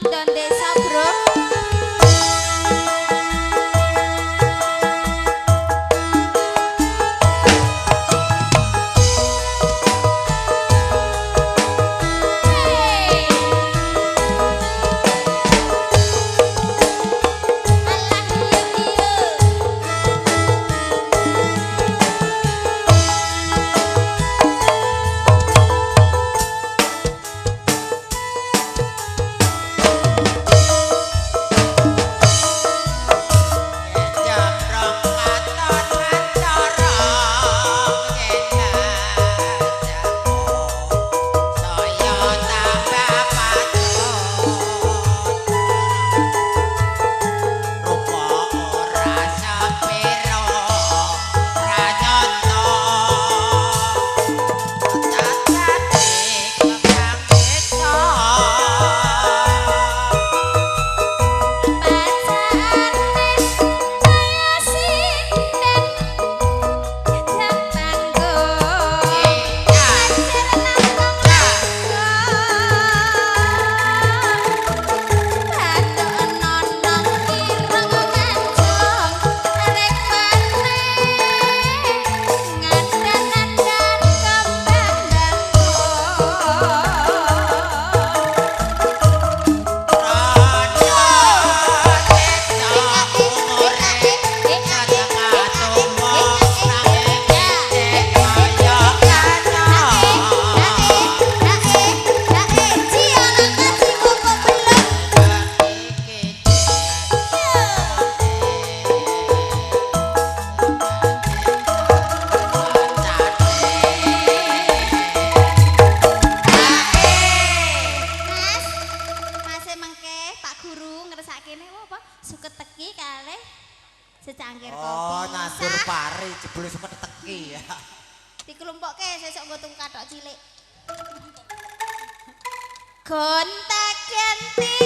Ndon desa, Bro. Alah iya iya. Kecamrong katon mancara ngendajamu saya tambah patut rupa ora sepiro pranyata tatate kembang desa. Pacane kaya sinden gedang panggung. Pacar nangkong langkung. Bathuk nonong ireng mancung. Rek maneh ngadan-adan kembang bangkung. Rondo desa umure setengah tuwa nanging isih kaya kaca. Mas, Mas mengke Pak Guru ngersakene apa? Suket teki kalih secangkir kopi. Oh, nandur Sah. pari jebule suket teki ya. Dikelumpukke sesuk nggo tuku kathok cilik. Gonta ganti.